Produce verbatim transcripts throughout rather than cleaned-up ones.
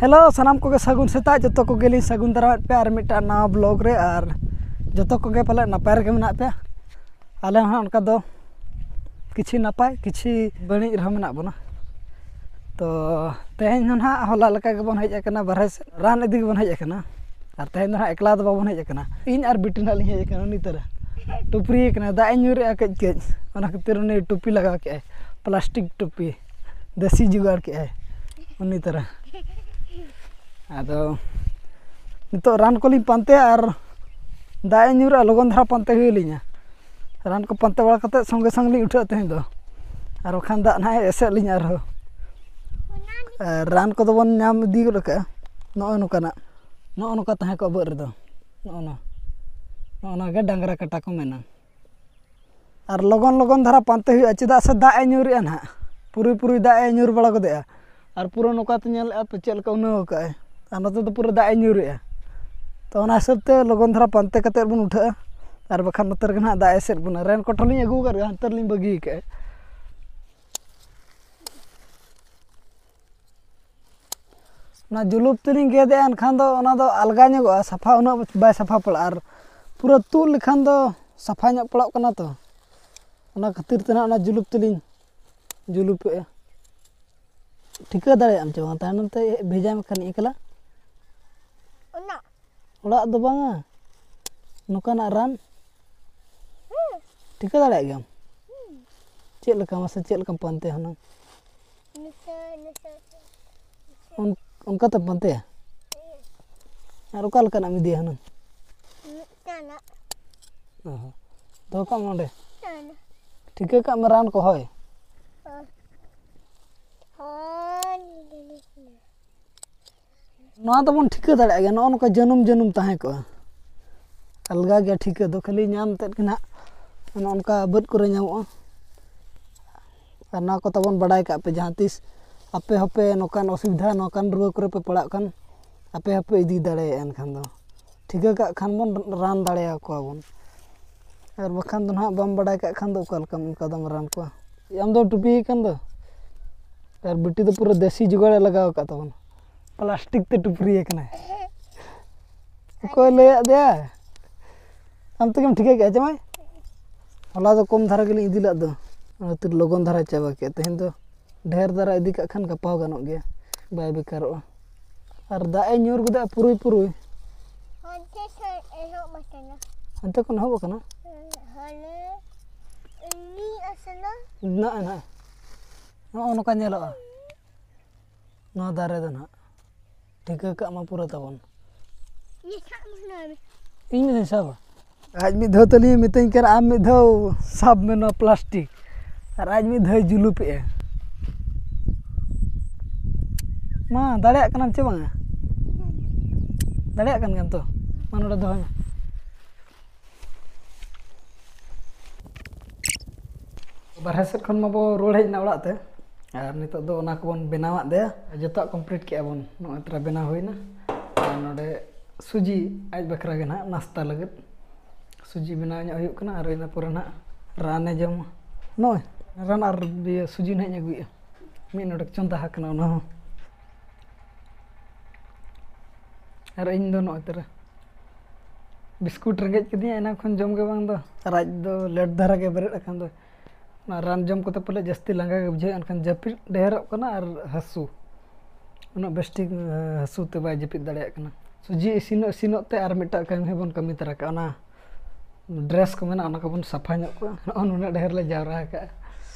Hello, ᱥᱟᱱᱟᱢ ᱠᱚᱜᱮ ᱥᱟᱹᱜᱩᱱ ᱥᱮᱛᱟᱜ᱾ ᱡᱚᱛᱚ ᱠᱚᱜᱮᱞᱤᱧ ᱥᱟᱹᱜᱩᱱ ᱫᱟᱨᱟᱢᱮᱫ ᱯᱮᱭᱟ ᱟᱨ ᱢᱤᱫᱴᱟᱝ ᱱᱟᱣᱟ ᱵᱞᱚᱜ ᱨᱮ᱾ ᱟᱨ ᱡᱚᱛᱚ ᱠᱚᱜᱮ ᱯᱟᱞᱮ ᱱᱟᱯᱟᱭ ᱨᱮᱜᱮ ᱢᱮᱱᱟᱜ ᱯᱮᱭᱟ᱾ ᱟᱞᱮ ᱦᱚᱸ ᱚᱱᱠᱟ ᱫᱚ ᱠᱤᱪᱷᱤ ᱱᱟᱯᱟᱭ, ᱠᱤᱪᱷᱤ ᱵᱟᱹᱲᱤᱡ ᱨᱮᱦᱚᱸ ᱢᱮᱱᱟᱜ ᱵᱚᱱᱟ᱾ ᱛᱚ ᱛᱮᱦᱮᱧ ᱦᱚᱸ ᱱᱟᱦᱟᱜ ᱦᱚᱞᱟ ᱞᱮᱠᱟ ᱜᱮᱵᱚᱱ ᱦᱮᱡ ᱟᱠᱟᱱᱟ ᱵᱟᱨᱦᱮ ᱥᱮᱫ, ᱨᱟᱱ ᱤᱫᱤ ᱜᱮᱵᱚᱱ ᱦᱮᱡ ᱟᱠᱟᱱᱟ᱾ ᱟᱨ ᱛᱮᱦᱮᱧ ᱫᱚ ᱱᱟᱦᱟᱜ ᱮᱠᱞᱟ ᱫᱚ ᱵᱟᱵᱚᱱ ᱦᱮᱡ ᱟᱠᱟᱱᱟ, ᱤᱧ ᱟᱨ ᱵᱤᱴᱤ ᱱᱟᱦᱟᱜ ᱞᱤᱧ ᱦᱮᱡ ᱟᱠᱟᱱᱟ᱾ ᱩᱱᱤ ᱛᱟᱨᱟ ᱴᱩᱯᱨᱤ ᱟᱠᱟᱱᱟ, ᱫᱟᱜ ᱮ ᱧᱩᱨᱮᱜᱼᱟ ᱠᱟᱹᱡ ᱠᱟᱹᱡ, ᱚᱱᱟ ᱠᱷᱟᱹᱛᱤᱨ ᱩᱱᱤ ᱴᱩᱯᱤ ᱞᱟᱜᱟᱣ ᱠᱮᱜᱼᱟᱭ, ᱯᱞᱟᱥᱴᱤᱠ ᱴᱩᱯᱤ, ᱫᱮᱥᱤ ᱡᱩᱜᱟᱲ ᱠᱮᱜᱼᱟᱭ ᱩᱱᱤ ᱛᱟᱨᱟ᱾ ᱟᱫᱚ ᱱᱤᱛᱚᱜ ᱨᱟᱱ ᱠᱚᱞᱤᱧ ᱯᱟᱱᱛᱮᱭᱟ ᱟᱨ ᱫᱟᱜ ᱮ ᱧᱩᱨᱟ, ᱞᱚᱜᱚᱱ ᱫᱷᱟᱨᱟ ᱯᱟᱱᱛᱮ ᱦᱩᱭ ᱟᱹᱞᱤᱧᱟ᱾ ᱨᱟᱱ ᱠᱚ ᱯᱟᱱᱛᱮ ᱵᱟᱲᱟ ᱠᱟᱛᱮᱫ ᱥᱚᱸᱜᱮ ᱥᱚᱸᱜᱮ ᱞᱤᱧ ᱩᱴᱷᱟᱹᱜᱼᱟ ᱛᱮᱦᱮᱧ ᱫᱚ᱾ ᱟᱨ ᱵᱟᱠᱷᱟᱱ ᱫᱟᱜ ᱱᱟᱦᱟᱜ ᱮ ᱮᱥᱮᱫ ᱞᱤᱧᱟ ᱟᱨᱦᱚᱸ᱾ ᱟᱨ ᱨᱟᱱ ᱠᱚᱫᱚ ᱵᱚᱱ ᱧᱟᱢ ᱤᱫᱤ ᱜᱚᱫ ᱠᱟᱜᱼᱟ᱾ ᱱᱚᱜᱼᱚᱭ ᱱᱚᱝᱠᱟᱱᱟᱜ, ᱱᱚᱜᱼᱚ ᱱᱚᱝᱠᱟ ᱛᱟᱦᱮᱸ ᱠᱚᱜᱼᱟ ᱵᱟᱹᱫᱽ ᱨᱮᱫᱚ᱾ ᱱᱚᱜᱼᱚ ᱱᱚᱣᱟ, ᱱᱚᱜᱼᱚ ᱱᱚᱣᱟ ᱜᱮ ᱰᱟᱝᱨᱟ ᱠᱟᱴᱟ ᱠᱚ ᱢᱮᱱᱟ᱾ ᱟᱨ ᱞᱚᱜᱚᱱ ᱞᱚᱜᱚᱱ ᱫᱷᱟᱨᱟ ᱯᱟᱱᱛᱮ ᱦᱩᱭᱩᱜᱼᱟ, ᱪᱮᱫᱟᱜ ᱥᱮ ᱫᱟᱜ ᱮ ᱧᱩᱨᱮᱜᱼᱟ ᱱᱟᱦᱟᱜ, ᱯᱩᱨᱟᱹᱭ ᱯᱩᱨᱟᱹᱭ ᱫᱟᱜ ᱮ ᱧᱩᱨ ᱵᱟᱲᱟ ᱜᱚᱫᱮᱜᱼᱟ᱾ ᱟᱨ ᱯᱩᱨᱟᱹ ᱱᱚᱝᱠᱟ ᱛᱮ ᱧᱮᱞᱮᱜᱼᱟ ᱯᱮ ᱪᱮᱫ ᱞᱮᱠᱟ ᱩᱱᱟᱹᱣ ᱟᱠᱟᱜᱼᱟᱭ᱾ ᱟᱨ ᱱᱚᱛᱮ ᱫᱚ ᱯᱩᱨᱟᱹ ᱫᱟᱜ ᱮ ᱧᱩᱨᱮᱜᱼᱟ᱾ ᱛᱚ ᱚᱱᱟ ᱦᱤᱥᱟᱹᱵ ᱛᱮ ᱞᱚᱜᱚᱱ ᱫᱷᱟᱨᱟ ᱯᱟᱱᱛᱮ ᱠᱟᱛᱮᱫ ᱵᱚᱱ ᱩᱴᱷᱟᱹᱜᱼᱟ᱾ ᱟᱨ ᱵᱟᱠᱷᱟᱱ ᱱᱚᱛᱮ ᱨᱮᱜᱮ ᱱᱟᱦᱟᱜ ᱫᱟᱜ ᱮ ᱮᱥᱮᱫ ᱵᱚᱱᱟ᱾ ᱨᱮᱱ ᱠᱳᱴ ᱦᱚᱸᱞᱤᱧ ᱟᱹᱜᱩ ᱟᱠᱟᱫ ᱨᱮᱦᱚᱸ ᱦᱟᱱᱛᱮ ᱨᱮᱞᱤᱧ ᱵᱟᱹᱜᱤ ᱟᱠᱟᱫᱼᱟ᱾ ᱚᱱᱟ ᱡᱩᱞᱩᱯ ᱛᱮᱞᱤᱧ ᱜᱮᱫᱮᱜᱼᱟ, ᱮᱱᱠᱷᱟᱱ ᱫᱚ ᱚᱱᱟ ᱫᱚ ᱟᱞᱜᱟ ᱧᱚᱜᱚᱜᱼᱟ, ᱥᱟᱯᱷᱟ ᱩᱱᱟᱹᱜ ᱵᱟᱭ ᱥᱟᱯᱷᱟ ᱯᱟᱲᱟᱜᱼᱟ᱾ ᱟᱨ ᱯᱩᱨᱟᱹ ᱛᱩᱫ ᱞᱮᱠᱷᱟᱱ ᱫᱚ ᱥᱟᱯᱷᱟ ᱧᱚᱜ ᱯᱟᱲᱟᱜ ᱠᱟᱱᱟ ᱛᱚ, ᱚᱱᱟ ᱠᱷᱟᱹᱛᱤᱨ ᱛᱮ ᱱᱟᱦᱟᱜ ᱚᱱᱟ ᱡᱩᱞᱩᱯ ᱛᱮᱞᱤᱧ ᱡᱩᱞᱩᱯᱮᱜᱼᱟ᱾ ᱴᱷᱤᱠᱟᱹ ᱫᱟᱲᱮᱭᱟᱜ ᱟᱢ ᱪᱮ ᱵᱟᱝ? ᱛᱟᱭᱱᱚᱢ ᱛᱮ ᱵᱷᱮᱡᱟᱭ ᱢᱮ ᱠᱷᱟᱱ ᱮᱠᱞᱟ᱾ ᱚᱱᱟ ᱚᱲᱟᱜ ᱫᱚ ᱵᱟᱝᱟ, ᱱᱚᱝᱠᱟᱱᱟᱜ ᱨᱟᱱ᱾ ᱦᱩᱸ᱾ ᱴᱷᱤᱠᱟᱹ ᱫᱟᱲᱮᱭᱟᱜ ᱜᱮᱭᱟᱢ? ᱦᱩᱸ᱾ ᱪᱮᱫ ᱞᱮᱠᱟ ᱢᱟᱥᱮ, ᱪᱮᱫ ᱞᱮᱠᱟᱢ ᱯᱟᱱᱛᱮᱭᱟ ᱦᱩᱱᱟᱹᱝ? ᱱᱤᱥᱟᱹ, ᱱᱤᱥᱟᱹ᱾ ᱚᱱ-, ᱚᱱᱠᱟ ᱛᱮᱢ ᱯᱟᱱᱛᱮᱭᱟ? ᱦᱩᱸ᱾ ᱟᱨ ᱚᱠᱟ ᱞᱮᱠᱟᱱᱟᱜ ᱮᱢ ᱤᱫᱤᱭᱟ ᱦᱩᱱᱟᱹᱝ? ᱢᱤᱫᱴᱟᱝᱟᱜ᱾ ᱚ ᱦᱚᱸ᱾ ᱫᱚᱦᱚ ᱠᱟᱜ ᱢᱮ ᱚᱸᱰᱮ᱾ ᱢᱤᱫᱴᱟᱝ᱾ ᱴᱷᱤᱠᱟᱹ ᱠᱟᱜ ᱢᱮ ᱨᱟᱱ ᱠᱚ, ᱦᱳᱭ᱾ ᱦᱳᱭ᱾ ᱦᱳᱭ᱾ ᱱᱚᱣᱟ ᱫᱚᱵᱚᱱ ᱴᱷᱤᱠᱟᱹ ᱫᱟᱲᱮᱭᱟᱜ ᱜᱮᱭᱟ, ᱱᱚᱜᱼᱚ ᱱᱚᱝᱠᱟ ᱡᱟᱹᱱᱩᱢ ᱡᱟᱹᱱᱩᱢ ᱛᱟᱦᱮᱸ ᱠᱚᱜᱼᱟ᱾ ᱟᱞᱜᱟ ᱜᱮᱭᱟ ᱴᱷᱤᱠᱟᱹ ᱫᱚ, ᱠᱷᱟᱹᱞᱤ ᱧᱟᱢ ᱛᱮᱫ ᱜᱮ ᱱᱟᱦᱟᱜ ᱱᱚᱜᱼᱚ ᱱᱚᱝᱠᱟ ᱵᱟᱹᱫᱽ ᱠᱚᱨᱮ ᱧᱟᱢᱚᱜᱼᱟ᱾ ᱟᱨ ᱱᱚᱣᱟ ᱠᱚ ᱛᱟᱵᱚᱱ ᱵᱟᱰᱟᱭ ᱠᱟᱜ ᱯᱮ, ᱡᱟᱦᱟᱸ ᱛᱤᱥ ᱟᱯᱮ ᱦᱚᱸᱯᱮ ᱱᱚᱝᱠᱟᱱ ᱚᱥᱩᱵᱤᱫᱷᱟ, ᱱᱚᱝᱠᱟᱱ ᱨᱩᱣᱟᱹ ᱠᱚᱨᱮ ᱯᱮ ᱯᱟᱲᱟᱜ ᱠᱷᱟᱱ, ᱟᱯᱮ ᱦᱚᱸᱯᱮ ᱤᱫᱤ ᱫᱟᱲᱮᱭᱟᱜᱼᱟ᱾ ᱮᱱᱠᱷᱟᱱ ᱫᱚ ᱴᱷᱤᱠᱟᱹ ᱠᱟᱜ ᱠᱷᱟᱱ ᱵᱚᱱ ᱨᱟᱱ ᱫᱟᱲᱮᱭᱟᱠᱚᱣᱟ ᱵᱚᱱ᱾ ᱟᱨ ᱵᱟᱠᱷᱟᱱ ᱫᱚ ᱱᱟᱦᱟᱜ ᱵᱟᱢ ᱵᱟᱰᱟᱭ ᱠᱟᱜ ᱠᱷᱟᱱ ᱫᱚ ᱚᱠᱟ ᱞᱮᱠᱟᱢ, ᱚᱱᱠᱟ ᱫᱚᱢ ᱨᱟᱱ ᱠᱚᱣᱟ? ᱟᱢ ᱫᱚ ᱴᱩᱯᱤ ᱠᱟᱱ ᱫᱚ᱾ ᱟᱨ ᱵᱤᱴᱤ ᱫᱚ ᱯᱩᱨᱟᱹ ᱫᱮᱥᱤ ᱡᱚᱜᱟᱲᱮ ᱞᱟᱜᱟᱣ ᱟᱠᱟᱫ ᱛᱟᱵᱚᱱᱟ᱾ ᱯᱞᱟᱥᱴᱤᱠ ᱛᱮ ᱴᱩᱯᱨᱤᱭ ᱠᱟᱱᱟᱭ᱾ ᱚᱠᱚᱭ ᱞᱟᱹᱭᱟᱫ ᱫᱮᱭᱟ? ᱟᱢ ᱛᱮᱜᱮᱢ ᱴᱷᱤᱠᱟᱹ ᱠᱮᱜᱼᱟ ᱡᱟᱢᱟᱭ? ᱦᱚᱞᱟ ᱫᱚ ᱠᱚᱢ ᱫᱷᱟᱨᱟ ᱜᱮᱞᱤᱧ ᱤᱫᱤ ᱞᱮᱫ ᱫᱚ, ᱚᱱᱟᱛᱮ ᱞᱚᱜᱚᱱ ᱫᱷᱟᱨᱟ ᱪᱟᱵᱟ ᱠᱮᱜᱼᱟ᱾ ᱛᱮᱦᱮᱧ ᱫᱚ ᱰᱷᱮᱨ ᱫᱷᱟᱨᱟ ᱤᱫᱤ ᱠᱟᱜ ᱠᱷᱟᱱ ᱜᱟᱯᱟ ᱦᱚᱸ ᱜᱟᱱᱚᱜ ᱜᱮᱭᱟ, ᱵᱟᱭ ᱵᱮᱠᱟᱨᱚᱜᱼᱟ᱾ ᱟᱨ ᱫᱟᱜ ᱮ ᱧᱩᱨ ᱜᱚᱫᱟ ᱯᱩᱨᱩᱭ ᱯᱩᱨᱩᱭ᱾ ᱦᱟᱱᱛᱮ ᱥᱮᱫ ᱮᱦᱚᱵ ᱟᱠᱟᱱᱟ᱾ ᱦᱟᱱᱛᱮ ᱠᱷᱚᱱ ᱮᱦᱚᱵ ᱟᱠᱟᱱᱟ? ᱦᱟᱱᱮ ᱩᱱᱤ ᱟᱥᱮᱱᱟ᱾ ᱱᱚᱜᱼᱚᱭ ᱱᱟᱜ᱾ ᱱᱚᱜᱼᱚ ᱱᱚᱝᱠᱟ ᱧᱮᱞᱚᱜᱼᱟ᱾ ᱱᱚᱣᱟ ᱫᱟᱨᱮ ᱫᱚ ᱱᱟᱦᱟᱜ ᱴᱷᱤᱠᱟᱹ ᱠᱟᱜ ᱢᱟ ᱯᱩᱨᱟᱹ ᱛᱟᱵᱚᱱ᱾ ᱤᱧ ᱥᱟᱵ ᱢᱮ ᱱᱚᱣᱟ ᱨᱮ᱾ ᱤᱧ ᱢᱤᱫ ᱫᱷᱟᱣ ᱥᱟᱵᱟ᱾ ᱟᱡ ᱢᱤᱫ ᱫᱷᱟᱣ ᱛᱟᱹᱞᱤᱧ ᱢᱤᱛᱟᱹᱧ ᱠᱟᱱᱟ, "ᱟᱢ ᱢᱤᱫ ᱫᱷᱟᱣ ᱥᱟᱵ ᱢᱮ ᱱᱚᱣᱟ ᱯᱞᱟᱥᱴᱤᱠ", ᱟᱨ ᱟᱡ ᱢᱤᱫ ᱫᱷᱟᱣ ᱡᱩᱞᱩᱯᱮᱜᱼᱟ᱾ ᱢᱟ, ᱫᱟᱲᱮᱭᱟᱜ ᱠᱟᱱᱟᱢ ᱪᱮ ᱵᱟᱝᱟ? ᱫᱟᱲᱮᱭᱟᱜ ᱠᱟᱱ ᱜᱮᱭᱟᱢ ᱛᱚ? ᱢᱟ, ᱱᱚᱰᱮ ᱫᱚᱦᱚᱭ ᱢᱮ᱾ ᱵᱟᱨᱦᱮ ᱥᱮᱫ ᱠᱷᱚᱱ ᱢᱟᱵᱚ ᱨᱩᱣᱟᱹᱲ ᱦᱮᱡ ᱮᱱᱟ ᱚᱲᱟᱜ ᱛᱮ, ᱟᱨ ᱱᱤᱛᱚᱜ ᱫᱚ ᱚᱱᱟ ᱠᱚᱵᱚᱱ ᱵᱮᱱᱟᱣᱟᱫ ᱫᱮᱭᱟ᱾ ᱡᱚᱛᱚᱣᱟᱜ ᱠᱚᱢᱯᱞᱤᱴ ᱠᱮᱜᱼᱟ ᱵᱚᱱ, ᱱᱚᱜᱼᱚᱭ ᱛᱚᱨᱟ ᱵᱮᱱᱟᱣ ᱦᱩᱭᱱᱟ᱾ ᱟᱨ ᱱᱚᱰᱮ ᱥᱩᱡᱤ ᱟᱡ ᱵᱟᱠᱷᱨᱟ ᱜᱮ ᱱᱟᱦᱟᱜ ᱱᱟᱥᱛᱟ ᱞᱟᱹᱜᱤᱫ ᱥᱩᱡᱤ ᱵᱮᱱᱟᱣ ᱧᱚᱜ ᱦᱩᱭᱩᱜ ᱠᱟᱱᱟ, ᱟᱨ ᱤᱱᱟᱹ ᱯᱚᱨᱮ ᱱᱟᱦᱟᱜ ᱨᱟᱱᱮ ᱡᱚᱢᱟ᱾ ᱱᱚᱜᱼᱚᱭ ᱨᱟᱱ ᱟᱨ ᱤᱭᱟᱹ ᱥᱩᱡᱤ ᱱᱟᱦᱟᱜ ᱤᱧ ᱟᱹᱜᱩᱭᱮᱫᱼᱟ, ᱢᱤᱫ ᱱᱚᱰᱮᱠ ᱪᱚᱸᱫᱟ ᱟᱠᱟᱱᱟ ᱚᱱᱟ ᱦᱚᱸ᱾ ᱟᱨ ᱤᱧ ᱫᱚ ᱱᱚᱜᱼᱚᱭ ᱛᱚᱨᱟ ᱵᱤᱥᱠᱩᱴ ᱨᱮᱸᱜᱮᱡ ᱠᱤᱫᱤᱧᱟ, ᱮᱱᱟᱝ ᱠᱷᱚᱱ ᱡᱚᱢ ᱜᱮ ᱵᱟᱝ ᱫᱚ᱾ ᱟᱨ ᱟᱡ ᱫᱚ ᱞᱮᱴ ᱫᱷᱟᱨᱟ ᱜᱮ ᱵᱮᱨᱮᱫ ᱟᱠᱟᱱ ᱫᱚ᱾ ᱚᱱᱟ ᱨᱟᱱ ᱡᱚᱢ ᱠᱚᱛᱮ ᱯᱟᱞᱮ ᱡᱟᱹᱥᱛᱤ ᱞᱟᱸᱜᱟ ᱜᱮ ᱵᱩᱡᱷᱟᱹᱣ, ᱮᱱᱠᱷᱟᱱ ᱡᱟᱹᱯᱤᱫ ᱰᱷᱮᱨᱚᱜ ᱠᱟᱱᱟ ᱟᱨ ᱦᱟᱹᱥᱩ᱾ ᱩᱱᱟᱹᱜ ᱵᱮᱥ ᱴᱷᱤᱠ, ᱮ, ᱦᱟᱹᱥᱩ ᱛᱮ ᱵᱟᱭ ᱡᱟᱹᱯᱤᱫ ᱫᱟᱲᱮᱭᱟᱜ ᱠᱟᱱᱟ᱾ ᱥᱩᱡᱤ ᱤᱥᱤᱱᱚᱜ ᱤᱥᱤᱱᱚᱜ ᱛᱮ ᱟᱨ ᱢᱤᱫᱴᱟᱜ ᱠᱟᱹᱢᱤ ᱦᱚᱸᱵᱚᱱ ᱠᱟᱹᱢᱤ ᱛᱟᱨᱟ ᱠᱟᱜᱼᱟ, ᱚᱱᱟ ᱰᱨᱮᱥ ᱠᱚ ᱢᱮᱱᱟᱜᱼᱟ, ᱚᱱᱟ ᱠᱚᱵᱚᱱ ᱥᱟᱯᱷᱟ ᱧᱚᱜ ᱠᱚᱜᱼᱟ᱾ ᱱᱚᱜᱼᱚ ᱱᱩᱱᱟᱹᱜ ᱰᱷᱮᱨ ᱞᱮ ᱡᱟᱣᱨᱟ ᱟᱠᱟᱜᱼᱟ᱾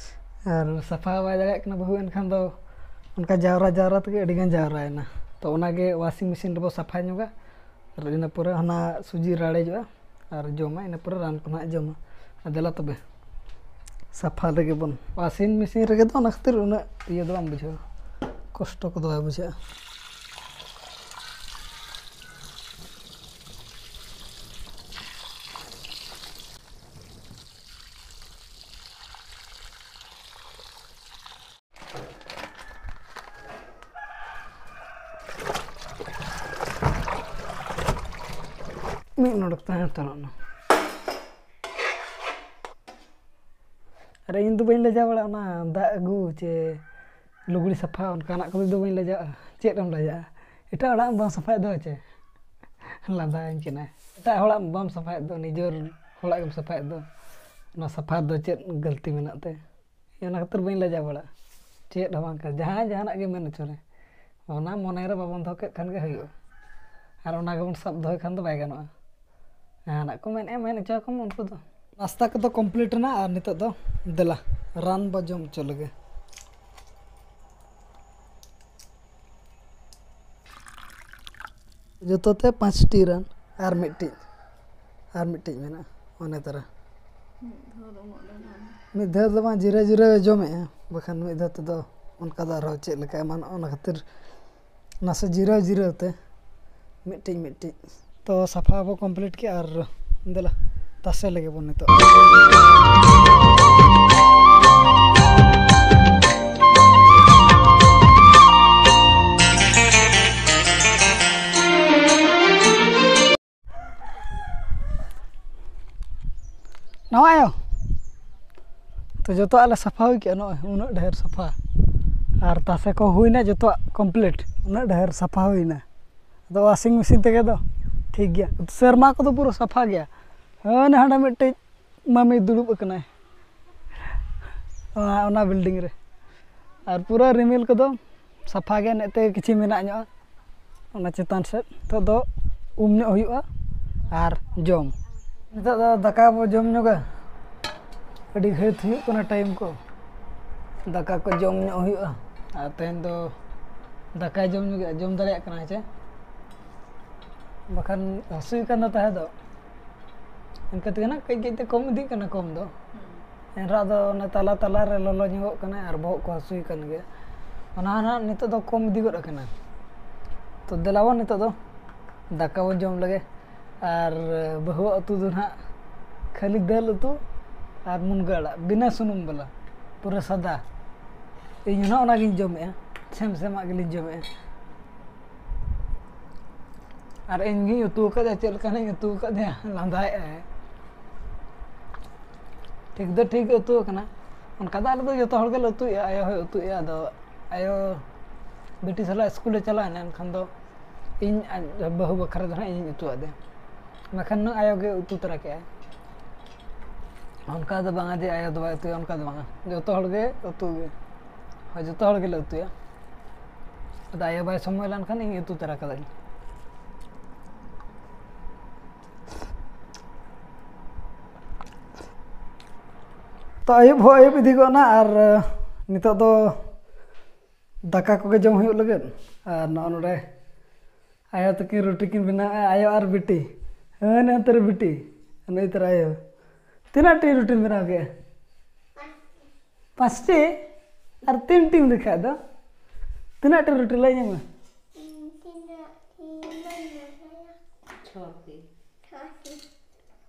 ᱟᱨ ᱥᱟᱯᱷᱟ ᱵᱟᱭ ᱫᱟᱲᱮᱭᱟᱜ ᱠᱟᱱᱟ ᱵᱟᱹᱦᱩ, ᱮᱱᱠᱷᱟᱱ ᱫᱚ ᱚᱱᱠᱟ ᱡᱟᱣᱨᱟ ᱡᱟᱣᱨᱟ ᱛᱮᱜᱮ ᱟᱹᱰᱤᱜᱟᱱ ᱡᱟᱣᱨᱟᱭᱮᱱᱟ᱾ ᱛᱚ ᱚᱱᱟᱜᱮ ᱣᱟᱥᱤᱝ ᱢᱮᱥᱤᱱ ᱨᱮᱵᱚ ᱥᱟᱯᱷᱟ ᱧᱚᱜᱟ, ᱟᱨ ᱤᱱᱟᱹ ᱯᱚᱨᱮ ᱚᱱᱟ ᱥᱩᱡᱤ ᱨᱟᱲᱮᱡᱚᱜᱼᱟ ᱟᱨ ᱡᱚᱢᱟ, ᱤᱱᱟᱹ ᱯᱚᱨᱮ ᱨᱟᱱ ᱠᱚ ᱱᱟᱦᱟᱜ ᱡᱚᱢᱟ᱾ ᱟᱨ ᱫᱮᱞᱟ ᱛᱚᱵᱮ ᱥᱟᱯᱷᱟ ᱞᱮᱜᱮ ᱵᱚᱱ᱾ ᱣᱟᱥᱤᱝ ᱢᱮᱥᱤᱱ ᱨᱮᱜᱮ ᱫᱚ ᱚᱱᱟ ᱠᱷᱟᱹᱛᱤᱨ ᱩᱱᱟᱹᱜ ᱤᱭᱟᱹ ᱫᱚ ᱵᱟᱝ ᱵᱩᱡᱷᱟᱹᱜᱼᱟ, ᱠᱚᱥᱴᱚ ᱠᱚᱫᱚ ᱵᱟᱭ ᱵᱩᱡᱷᱟᱹᱜᱼᱟ᱾ ᱢᱤᱫ ᱱᱚᱰᱮᱠ ᱛᱟᱦᱮᱸ ᱦᱟᱛᱟᱲᱚᱜ ᱱᱟ᱾ ᱟᱨ ᱤᱧ ᱫᱚ ᱵᱟᱹᱧ ᱞᱟᱡᱟᱣ ᱵᱟᱲᱟᱜᱼᱟ ᱚᱱᱟ ᱫᱟᱜ ᱟᱹᱜᱩ ᱪᱮ ᱞᱩᱜᱽᱲᱤ ᱥᱟᱯᱷᱟ, ᱚᱱᱠᱟᱱᱟᱜ ᱠᱚᱫᱚ ᱤᱧ ᱫᱚ ᱵᱟᱹᱧ ᱞᱟᱡᱟᱜᱼᱟ᱾ ᱪᱮᱫ ᱮᱢ ᱞᱟᱡᱟᱜᱼᱟ? ᱮᱴᱟᱜ ᱚᱲᱟᱜ ᱵᱟᱢ ᱥᱟᱯᱷᱟᱭᱮᱫ ᱫᱚ ᱪᱮ? ᱞᱟᱸᱫᱟᱭᱟᱹᱧ ᱠᱟᱱᱟᱭ᱾ ᱮᱴᱟᱜ ᱦᱚᱲᱟᱜ ᱵᱟᱢ ᱥᱟᱯᱷᱟᱭᱮᱫ ᱫᱚ, ᱱᱤᱡᱮᱨ ᱚᱲᱟᱜ ᱜᱮᱢ ᱥᱟᱯᱷᱟᱭᱮᱫ ᱫᱚ᱾ ᱚᱱᱟ ᱥᱟᱯᱷᱟ ᱫᱚ ᱪᱮᱫ ᱜᱟᱹᱞᱛᱤ ᱢᱮᱱᱟᱜ ᱛᱮ? ᱚᱱᱟ ᱠᱷᱟᱹᱛᱤᱨ ᱵᱟᱹᱧ ᱞᱟᱡᱟᱣ ᱵᱟᱲᱟᱜᱼᱟ᱾ ᱪᱮᱫ ᱦᱚᱸ ᱵᱟᱝ ᱠᱟᱱᱟ, ᱡᱟᱦᱟᱸᱭ ᱡᱟᱦᱟᱱᱟᱜ ᱜᱮ ᱢᱮᱱ ᱦᱚᱪᱚ ᱨᱮ, ᱚᱱᱟ ᱢᱚᱱᱮ ᱨᱮ ᱵᱟᱵᱚᱱ ᱫᱚᱦᱚ ᱠᱮᱫ ᱠᱷᱟᱱ ᱜᱮ ᱦᱩᱭᱩᱜᱼᱟ᱾ ᱟᱨ ᱚᱱᱟ ᱜᱮᱵᱚᱱ ᱥᱟᱵ ᱫᱚᱦᱚᱭ ᱠᱷᱟᱱ ᱫᱚ ᱵᱟᱭ ᱜᱟᱱᱚᱜᱼᱟ᱾ ᱡᱟᱦᱟᱱᱟᱜ ᱠᱚ ᱢᱮᱱᱮᱫᱼᱟ, ᱢᱮᱱ ᱦᱚᱪᱚ ᱟᱠᱚ ᱢᱮ ᱩᱱᱠᱩ ᱫᱚ᱾ ᱱᱟᱥᱛᱟ ᱠᱚᱫᱚ complete ᱮᱱᱟ ᱟᱨ ᱱᱤᱛᱚᱜ ᱫᱚ ᱫᱮᱞᱟ ᱨᱟᱱ ᱵᱚ ᱡᱚᱢ ᱦᱚᱪᱚ ᱞᱮᱜᱮ᱾ ᱡᱚᱛᱚ ᱛᱮ ᱯᱟᱸᱪᱴᱤ ᱨᱟᱱ ᱟᱨ ᱢᱤᱫᱴᱤᱡ, ᱟᱨ ᱢᱤᱫᱴᱤᱡ ᱢᱮᱱᱟᱜᱼᱟ ᱚᱱᱮ ᱛᱟᱨᱟ᱾ ᱢᱤᱫ ᱫᱷᱟᱣ ᱫᱚ ᱩᱱᱟᱹᱜ ᱫᱚ ᱵᱟᱝ᱾ ᱢᱤᱫ ᱫᱷᱟᱣ ᱫᱚ ᱵᱟᱝ, ᱡᱤᱨᱟᱹᱣ ᱡᱤᱨᱟᱹᱣ ᱮ ᱡᱚᱢᱮᱜᱼᱟ, ᱵᱟᱠᱷᱟᱱ ᱢᱤᱫ ᱫᱷᱟᱣ ᱛᱮᱫᱚ ᱚᱱᱠᱟ ᱫᱚ ᱟᱨᱦᱚᱸ ᱪᱮᱫ ᱞᱮᱠᱟ ᱮᱢᱟᱱᱚᱜᱼᱟ, ᱚᱱᱟ ᱠᱷᱟᱹᱛᱤᱨ ᱱᱟᱥᱮ ᱡᱤᱨᱟᱹᱣ ᱡᱤᱨᱟᱹᱣ ᱛᱮ ᱢᱤᱫᱴᱤᱡ ᱢᱤᱫᱴᱤᱡ᱾ ᱛᱚ ᱥᱟᱯᱷᱟ ᱵᱚ complete ᱠᱮᱜᱼᱟ ᱟᱨ ᱫᱮᱞᱟ ᱛᱟᱥᱮ ᱞᱮᱜᱮ ᱵᱚᱱ ᱱᱤᱛᱚᱜ᱾ ᱱᱟᱣᱟ ᱟᱭᱳ, ᱛᱚ ᱡᱚᱛᱚᱣᱟᱜ ᱞᱮ ᱥᱟᱯᱷᱟ ᱦᱩᱭ ᱠᱮᱜᱼᱟ, ᱱᱚᱜᱼᱚᱭ ᱩᱱᱟᱹᱜ ᱰᱷᱮᱨ ᱥᱟᱯᱷᱟ᱾ ᱟᱨ ᱛᱟᱥᱮ ᱠᱚ ᱦᱩᱭᱱᱟ ᱡᱚᱛᱚᱣᱟᱜ complete, ᱩᱱᱟᱹᱜ ᱰᱷᱮᱨ ᱥᱟᱯᱷᱟ ᱦᱩᱭᱱᱟ᱾ ᱟᱫᱚ washing machine ᱛᱮᱜᱮ ᱫᱚ ᱴᱷᱤᱠ ᱜᱮᱭᱟ᱾ ᱥᱮᱨᱢᱟ ᱠᱚᱫᱚ ᱯᱩᱨᱟᱹ ᱥᱟᱯᱷᱟ ᱜᱮᱭᱟ᱾ ᱦᱟᱱᱮ ᱦᱟᱸᱰᱮ ᱢᱤᱫᱴᱤᱡ ᱢᱟᱢᱤ ᱫᱩᱲᱩᱵ ᱟᱠᱟᱱᱟᱭ ᱚᱱᱟ, ᱚᱱᱟ building ᱨᱮ᱾ ᱟᱨ ᱯᱩᱨᱟᱹ ᱨᱤᱢᱤᱞ ᱠᱚᱫᱚ ᱥᱟᱯᱷᱟ ᱜᱮ, ᱱᱮᱜ ᱛᱮᱜᱮ ᱠᱤᱪᱷᱩ ᱢᱮᱱᱟᱜ ᱧᱚᱜᱼᱟ, ᱚᱱᱟ ᱪᱮᱛᱟᱱ ᱥᱮᱫ᱾ ᱱᱤᱛᱚᱜ ᱫᱚ ᱩᱢ ᱧᱚᱜ ᱦᱩᱭᱩᱜᱼᱟ ᱟᱨ ᱡᱚᱢ᱾ ᱱᱤᱛᱚᱜ ᱫᱚ ᱫᱟᱠᱟ ᱵᱚ ᱡᱚᱢ ᱧᱚᱜᱟ, ᱟᱹᱰᱤ ᱜᱷᱟᱹᱲᱤᱡ ᱦᱩᱭᱩᱜ ᱠᱟᱱᱟ time ᱠᱚ᱾ ᱫᱟᱠᱟ ᱠᱚ ᱡᱚᱢ ᱧᱚᱜ ᱦᱩᱭᱩᱜᱼᱟ᱾ ᱟᱨ ᱛᱮᱦᱮᱧ ᱫᱚ ᱫᱟᱠᱟᱭ ᱡᱚᱢ ᱧᱚᱜᱟ, ᱡᱚᱢ ᱫᱟᱲᱮᱭᱟᱜ ᱠᱟᱱᱟ ᱦᱮᱸ ᱪᱮ? ᱵᱟᱠᱷᱟᱱ ᱦᱟᱹᱥᱩᱭ ᱠᱟᱱ ᱫᱚ ᱛᱟᱦᱮᱸ ᱫᱚ, ᱤᱱᱠᱟᱹ ᱛᱮᱜᱮ ᱱᱟᱜ ᱠᱟᱹᱡ ᱠᱟᱹᱡ ᱛᱮ ᱠᱚᱢ ᱤᱫᱤᱜ ᱠᱟᱱᱟ ᱠᱚᱢ ᱫᱚ᱾ ᱮᱱ ᱨᱮᱦᱚᱸ ᱟᱫᱚ ᱚᱱᱟ ᱛᱟᱞᱟ ᱛᱟᱞᱟ ᱨᱮ ᱞᱚᱞᱚ ᱧᱚᱜᱚᱜ ᱠᱟᱱᱟ ᱟᱨ ᱵᱚᱦᱚᱜ ᱠᱚ ᱦᱟᱹᱥᱩᱭ ᱠᱟᱱ ᱜᱮᱭᱟ᱾ ᱚᱱᱟ ᱦᱚᱸ ᱱᱟᱜ ᱱᱤᱛᱚᱜ ᱫᱚ ᱠᱚᱢ ᱤᱫᱤ ᱜᱚᱫ ᱟᱠᱟᱱᱟ᱾ ᱛᱚ ᱫᱮᱞᱟ ᱵᱚᱱ ᱱᱤᱛᱚᱜ ᱫᱚ ᱫᱟᱠᱟ ᱵᱚᱱ ᱡᱚᱢ ᱞᱮᱜᱮ᱾ ᱟᱨ ᱵᱟᱹᱦᱩᱣᱟᱜ ᱩᱛᱩ ᱫᱚ ᱱᱟᱜ ᱠᱷᱟᱹᱞᱤ ᱫᱟᱹᱞ ᱩᱛᱩ ᱟᱨ ᱢᱩᱱᱜᱟᱹ ᱟᱲᱟᱜ, ᱵᱤᱱᱟᱹ ᱥᱩᱱᱩᱢ ᱵᱟᱞᱟ, ᱯᱩᱨᱟᱹ ᱥᱟᱫᱟ᱾ ᱤᱧ ᱦᱚᱸ ᱱᱟᱜ ᱚᱱᱟᱜᱤᱧ ᱡᱚᱢᱮᱜᱼᱟ, ᱥᱮᱢ ᱥᱮᱢᱟᱜ ᱜᱮᱞᱤᱧ ᱡᱚᱢᱮᱜᱼᱟ᱾ ᱟᱨ ᱤᱧ ᱜᱤᱧ ᱩᱛᱩ ᱟᱠᱟᱫᱟ, ᱪᱮᱫ ᱞᱮᱠᱟ ᱱᱟᱜ ᱤᱧ ᱩᱛᱩ ᱟᱠᱟᱫᱮᱭᱟ, ᱞᱟᱸᱫᱟᱭᱮᱜᱼᱟᱭ᱾ ᱴᱷᱤᱠ ᱫᱚ ᱴᱷᱤᱠ ᱜᱮ ᱩᱛᱩ ᱟᱠᱟᱱᱟ᱾ ᱚᱱᱠᱟ ᱫᱚ ᱟᱞᱮ ᱫᱚ ᱡᱚᱛᱚ ᱦᱚᱲ ᱜᱮᱞᱮ ᱩᱛᱩᱭᱮᱜᱼᱟ, ᱟᱭᱳ ᱦᱚᱸᱭ ᱩᱛᱩᱭᱮᱜᱼᱟ᱾ ᱟᱫᱚ ᱟᱭᱳ ᱵᱤᱴᱤ ᱥᱟᱞᱟᱜ ᱥᱠᱩᱞᱮ ᱪᱟᱞᱟᱣᱮᱱᱟ, ᱮᱱᱠᱷᱟᱱ ᱫᱚ ᱤᱧ ᱟᱡ ᱵᱟᱹᱦᱩ ᱵᱟᱠᱷᱨᱟ ᱫᱚ ᱦᱟᱸᱜ ᱤᱧ ᱩᱛᱩ ᱟᱫᱮᱭᱟ᱾ ᱢᱮᱱᱠᱷᱟᱱ ᱱᱩᱭ ᱟᱭᱳ ᱜᱮ ᱩᱛᱩ ᱛᱚᱨᱟ ᱠᱮᱜᱼᱟᱭ᱾ ᱚᱱᱠᱟ ᱫᱚ ᱵᱟᱝᱟ ᱡᱮ ᱟᱭᱳ ᱫᱚ ᱵᱟᱭ ᱩᱛᱩᱭᱟ, ᱚᱱᱠᱟ ᱫᱚ ᱵᱟᱝᱟ, ᱡᱚᱛᱚ ᱦᱚᱲ ᱜᱮ ᱩᱛᱩ ᱜᱮ᱾ ᱦᱳᱭ, ᱡᱚᱛᱚ ᱦᱚᱲ ᱜᱮᱞᱮ ᱩᱛᱩᱭᱟ᱾ ᱟᱫᱚ ᱟᱭᱳ ᱵᱟᱭ ᱥᱚᱢᱚᱭ ᱞᱮᱱᱠᱷᱟᱱ ᱤᱧ ᱩᱛᱩ ᱛᱚᱨᱟ ᱠᱟᱫᱟᱹᱧ᱾ ᱛᱚ, ᱟᱹᱭᱩᱵ ᱦᱚᱸ ᱟᱹᱭᱩᱵ ᱤᱫᱤ ᱜᱚᱫ ᱮᱱᱟ ᱟᱨ ᱱᱤᱛᱚᱜ ᱫᱚ ᱫᱟᱠᱟ ᱠᱚᱜᱮ ᱡᱚᱢ ᱦᱩᱭᱩᱜ ᱞᱟᱹᱜᱤᱫ᱾ ᱟᱨ ᱱᱚᱜᱼᱚ ᱱᱚᱰᱮ ᱟᱭᱳ ᱛᱟᱹᱠᱤᱱ ᱨᱩᱴᱤ ᱠᱤᱱ ᱵᱮᱱᱟᱣᱮᱫᱼᱟ, ᱟᱭᱳ ᱟᱨ ᱵᱤᱴᱤ᱾ ᱦᱮᱸ, ᱱᱚᱛᱮ ᱨᱮ ᱵᱤᱴᱤ, ᱱᱩᱭ ᱛᱟᱨᱟ ᱟᱭᱳ᱾ ᱛᱤᱱᱟᱹᱜ ᱴᱤ ᱨᱩᱴᱤᱢ ᱵᱮᱱᱟᱣ ᱠᱮᱫᱼᱟ? ᱯᱟᱸᱪᱴᱤ᱾ ᱟᱨ ᱛᱤᱱ ᱴᱤᱢ ᱞᱮᱠᱷᱟᱡ ᱫᱚ ᱛᱤᱱᱟᱹᱜ ᱴᱤ ᱨᱩᱴᱤ ᱞᱟᱹᱭ ᱧᱟᱢᱟ? ᱪᱷᱚᱴᱤ᱾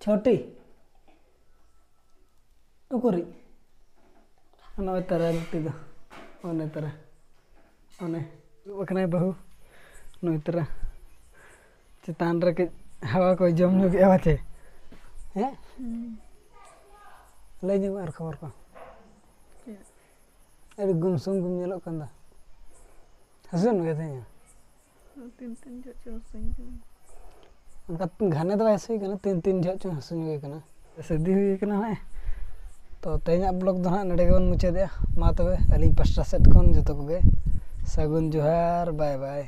ᱪᱷᱚᱴᱤ᱾ ᱩᱠᱩᱨᱤᱡ? ᱱᱚᱜᱼᱚᱭ ᱛᱟᱨᱟ ᱨᱩᱴᱤ ᱫᱚ᱾ ᱚᱱᱮ ᱛᱟᱨᱟ᱾ ᱚᱱᱮ ᱫᱩᱲᱩᱵ ᱟᱠᱟᱱᱟᱭ ᱵᱟᱹᱦᱩ᱾ ᱱᱩᱭ ᱛᱟᱨᱟ᱾ ᱪᱮᱛᱟᱱ ᱨᱮ ᱠᱟᱹᱡ ᱦᱟᱣᱟ ᱠᱚᱭ ᱡᱚᱢ ᱧᱚᱜᱮᱜᱼᱟ ᱯᱟᱪᱮ᱾ ᱦᱮᱸ? ᱞᱟᱹᱭ ᱧᱚᱜ ᱢᱮ ᱟᱨ ᱠᱷᱚᱵᱚᱨ ᱠᱚ᱾ ᱟᱹᱰᱤ ᱜᱩᱢᱥᱩᱢ ᱜᱮᱢ ᱧᱮᱞᱚᱜ ᱠᱟᱱ ᱫᱚ᱾ ᱦᱟᱹᱥᱩ ᱧᱚᱜ ᱜᱮ ᱛᱮᱦᱮᱧ᱾ ᱛᱤᱱ ᱛᱤᱱ ᱡᱚᱦᱚᱜ ᱪᱚ ᱦᱟᱹᱥᱩᱧ ᱠᱟᱱᱟ᱾ ᱚᱱᱠᱟ ᱜᱷᱟᱱᱮ ᱫᱚ ᱵᱟᱭ ᱦᱟᱹᱥᱩᱭ ᱠᱟᱱᱟ, ᱛᱤᱱ ᱛᱤᱱ ᱡᱚᱦᱚᱜ ᱪᱚᱝ ᱦᱟᱹᱥᱩ ᱧᱚᱜᱮ ᱠᱟᱱᱟ᱾ ᱥᱟᱹᱨᱫᱤ ᱦᱩᱭ ᱠᱟᱱᱟ ᱱᱚᱜᱼᱚᱭ᱾ ᱛᱚ, ᱛᱮᱦᱮᱧᱟᱜ ᱵᱞᱚᱜ ᱫᱚ ᱦᱟᱸᱜ ᱱᱚᱰᱮ ᱜᱮᱵᱚᱱ ᱢᱩᱪᱟᱹᱫᱮᱜᱼᱟ᱾ ᱢᱟ ᱛᱚᱵᱮ, ᱟᱹᱞᱤᱧ ᱯᱟᱥᱴᱟ ᱥᱮᱫ ᱠᱷᱚᱱ ᱡᱚᱛᱚ ᱠᱚᱜᱮ ᱥᱟᱹᱜᱩᱱ ᱡᱚᱦᱟᱨ, ᱵᱟᱭ ᱵᱟᱭ᱾